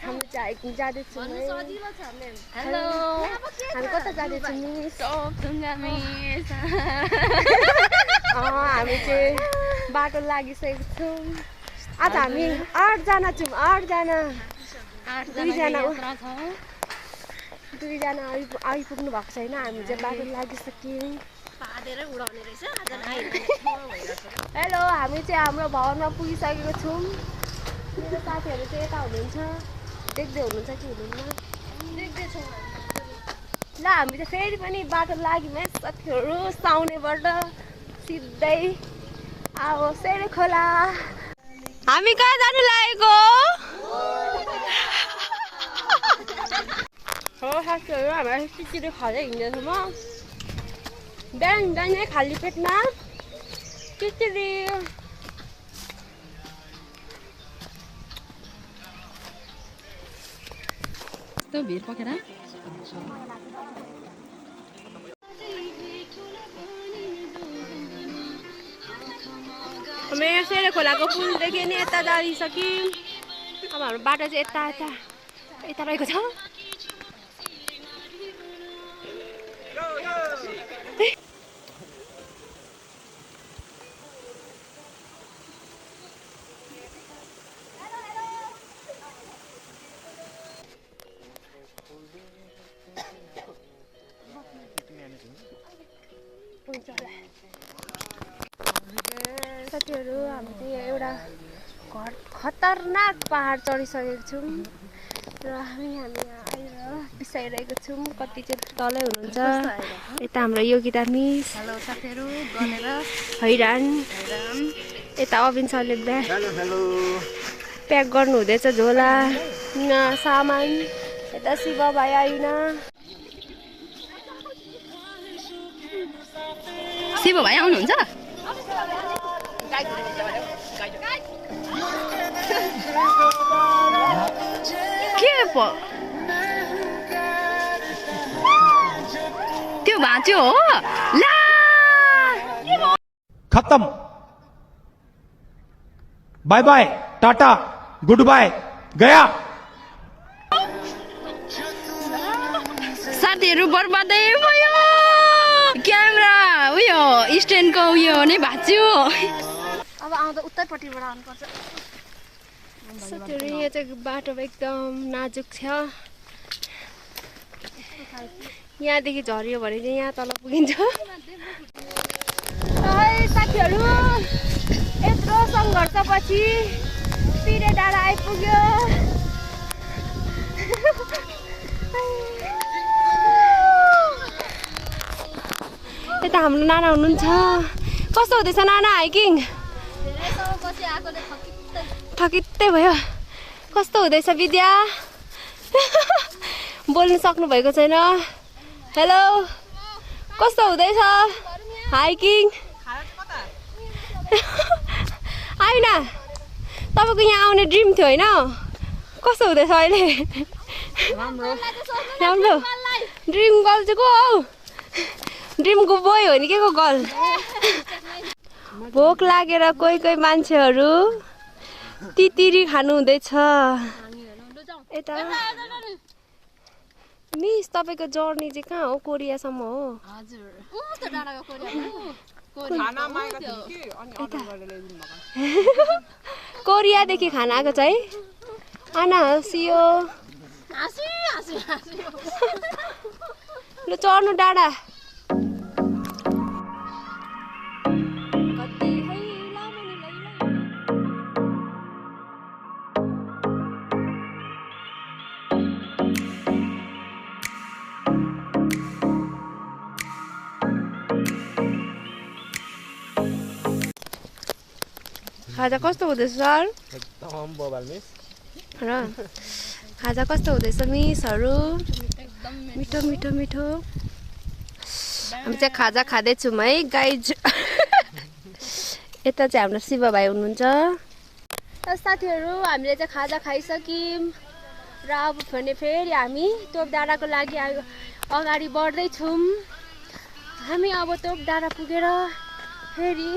हामी चाहिँ जाँदैछौँ है। हेलो हामी कता जाँदैछौँ मिस? टोपढुङ्गा मिस। हामी चाहिँ बाटो लागिसकेको छौँ। आज हामी 8 जना छौँ। 8 जना 2 जना आइपुग्नु भएको छैन। हामी चाहिँ बाटो लागिसक्यौँ। हेलो हामी चाहिँ हाम्रो भवनमा पुगिसकेको छौँ। मेरो साथीहरू चाहिँ यता हुनुहुन्छ। देख्दै हुनुहुन्छ कि हुनुहुन्न? ल हामी चाहिँ फेरि पनि बाटो लाग्यौँ है साथीहरू। साउनेबाट सिधै अब सेरे खोला। हामी कहाँ जानु लागेको हो साथीहरू? हामी चिचिरे खाँदै हिँड्दैछौँ म। बिहान बिहानै खाली पेटमा चिचिरे। त्यो भिड पकेर मेरो सेरे खोलाको पुलदेखि नि यता जाइसक्यौँ। अब हाम्रो बाटो चाहिँ यता रहेको छ। साथीहरू हामी चाहिँ एउटा खतरनाक पहाड चढिसकेको छौँ र हामी यहाँ आएर बिसाइरहेको छौँ। कति चाहिँ तलै हुनुहुन्छ। यता हाम्रो योगिता मिस। हेलो साथीहरू गनेर हैरान। यता अविन सरले प्याक गर्नु हुँदैछ झोला सामान। यता शिव भाइ आइन। शिव भाइ आउनुहुन्छ? के पो त्यो भाँच्यो हो? ला खत्म। Bye bye tata good bye गया। साथीहरू बर्बादै भयो। क्यामेरा उयो स्ट्यान्डको उयो नै भाँच्यो। अब आउँदा उत्तरपट्टिबाट आउनुपर्छ। साथीहरू यहाँ चाहिँ बाटो एकदम नाजुक छ। यहाँदेखि झऱ्यो भने चाहिँ यहाँ तल पुगिन्छ। साथीहरू यत्रो सङ्घर्षपछि पिरे डाँडा आइपुग्यो। यता हाम्रो नाना हुनुहुन्छ। कस्तो हुँदैछ नाना हाइकिङ? थकित्तै भयो। कस्तो हुँदैछ विद्या? बोल्नु सक्नु भएको छैन। हेलो कस्तो हुँदैछ हाइकिङ? आइन तपाईँको यहाँ आउने ड्रिम थियो होइन? कस्तो हुँदैछ अहिले? राम्रो। ड्रिम गर्ल चाहिँ को हौ? ड्रिमको बोय हो नि के को गर्ल? भोक लागेर कोही मान्छेहरू तितिरी खानु हुँदैछ। यता मिस तपाईँको जर्नी चाहिँ कहाँ हो? कोरियासम्म हो? कोरियादेखि खाना आएको छ है? आना हँसियो। ल चढ्नु डाँडा। खाजा कस्तो हुँदैछ सर? एकदम बबाल मिस। र खाजा कस्तो हुँदैछ मिसहरू? मिठो मिठो मिठो। हामी चाहिँ खाजा खाँदैछौँ है गाइज। यता चाहिँ हाम्रो शिव भाइ हुनुहुन्छ। साथीहरू हामीले चाहिँ खाजा खाइसक्यौँ र अब भने फेरि हामी तोप डाँडाको लागि अगाडि बढ्दैछौँ। हामी अब तोप डाँडा पुगेर फेरि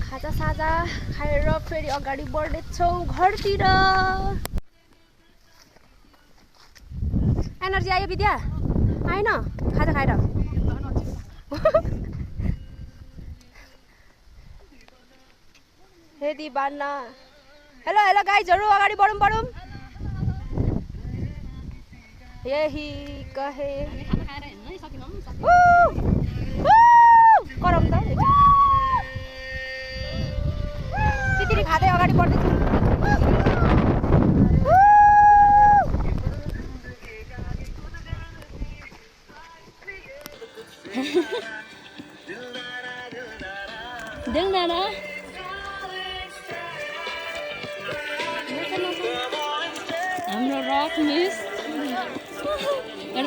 खाजा साजा खाएर फेरि अगाडि बढ्दैछौँ घरतिर। एनर्जी आयो विद्या? आएन खाजा खाएर? हेदी बान्न। हेलो हेलो गाइजहरू, अगाडि बढौँ। यही कहे गरम त तितिरी खाँदै अगाडि बढ्दैछु। दिलदाना हाम्रो रक मिस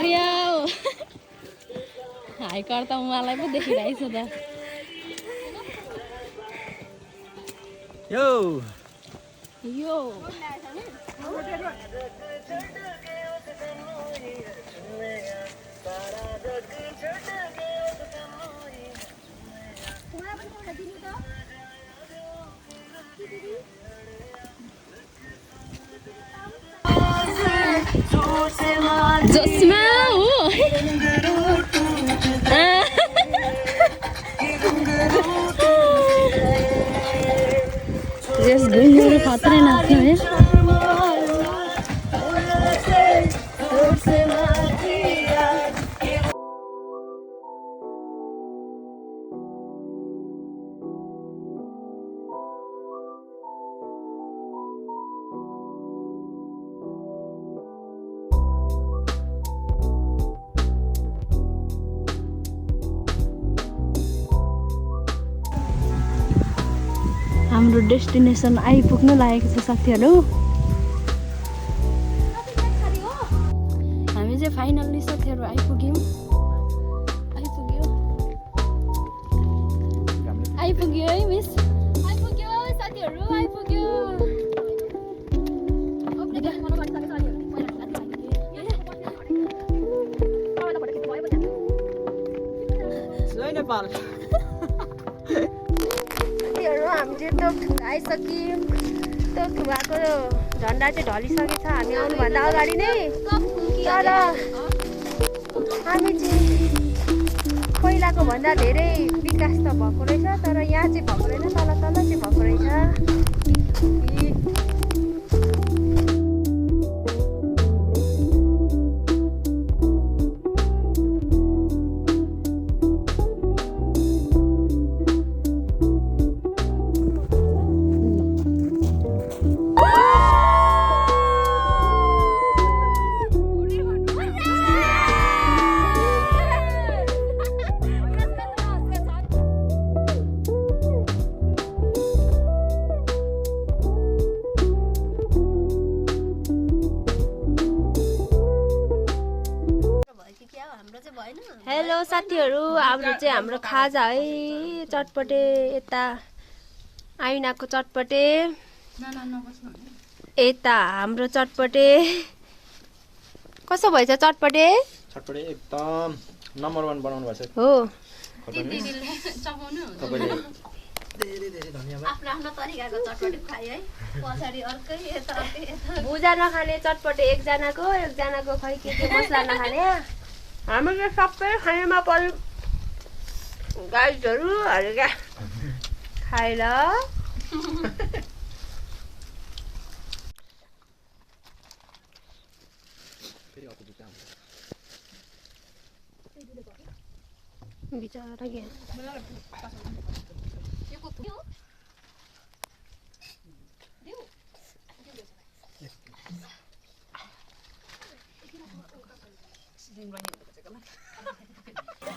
रियाउ हाइकर त उहाँलाई पो देखिरहेछ त। यो यो जोसमा हो जस घुम्नु खतरा नाच्यो है। हाम्रो डेस्टिनेसन आइपुग्न लागेको छ साथीहरू। हामी चाहिँ फाइनल्ली साथीहरू आइपुग्यो है मिस? आइपुग्यो साथीहरू, आइपुग्यो। नेपाल हामी चाहिँ तोपथुङ्गा आइसक्यौँ। तोपथुङ्गाको झन्डा चाहिँ ढलिसकेको छ हामी आउनुभन्दा अगाडि नै। तर हामी चाहिँ पहिलाको भन्दा धेरै विकास त भएको रहेछ, तर यहाँ चाहिँ भएको रहेन, तल तल चाहिँ भएको रहेछ। हेलो साथीहरू, हाम्रो खाजा है चटपटे यता आइनाको चटपटे, यता हाम्रो चटपटे। कसो भएछ चटपटे? चटपटे एकदम नम्बर 1 बनाउनु भएको छ हो। तपाईँले धेरै धेरै धन्यवाद। आफ्नो तरिकाको चटपटे खाए है। पछाडि अर्कै यता भुजा नखाने चटपटे एकजनाको खै के मसला नखाने। हामीले सबै खानेमा पर्यो गाइजहरू क्या खाएर। बिचरा के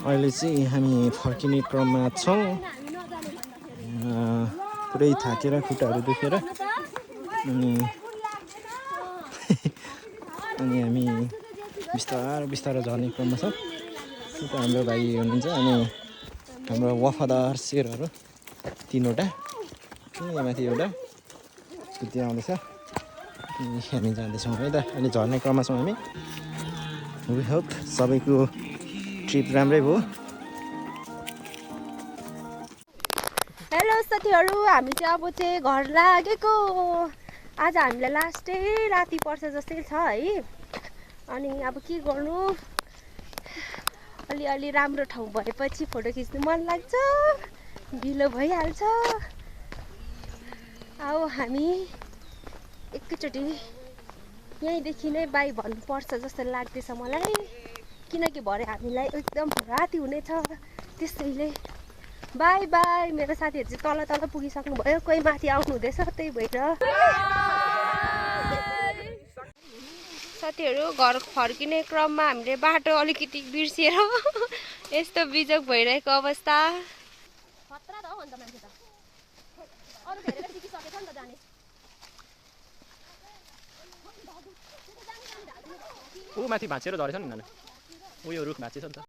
अहिले चाहिँ हामी फर्किने क्रममा छौँ। पुरै थाकेर खुट्टाहरू दुखेर अनि हामी बिस्तारो झर्ने क्रममा छौँ। उता हाम्रो भाइ हुनुहुन्छ अनि हाम्रो वफादार शेरहरू 3वटा, माथि एउटा त्यो आउँदैछ। हामी जाँदैछौँ है त। अहिले झर्ने क्रममा छौँ हामी। वी होप सबैको ट्रिप राम्रै भयो। हेलो साथीहरू हामी चाहिँ अब चाहिँ घर लागेको। आज हामीलाई लास्टै राति पर्छ जस्तै छ है। अनि अब के गर्नु, अलि राम्रो ठाउँ भएपछि फोटो खिच्नु मन लाग्छ, ढिलो भइहाल्छ। अब हामी एकैचोटि यहीँदेखि नै बाई भन्नुपर्छ जस्तो लाग्दैछ मलाई, किनकि भरे हामीलाई एकदम राति हुनेछ। त्यसैले बाई बाई। मेरो साथीहरू चाहिँ तल पुगिसक्नु भयो, कोही माथि आउनु हुँदैछ, त्यही भएर साथीहरू घर फर्किने क्रममा हामीले बाटो अलिकति बिर्सिएर यस्तो बिजोग भइरहेको अवस्था। ऊ माथि भाँचेर झरेछ नि, उयो रुख भाँचेछ नि त।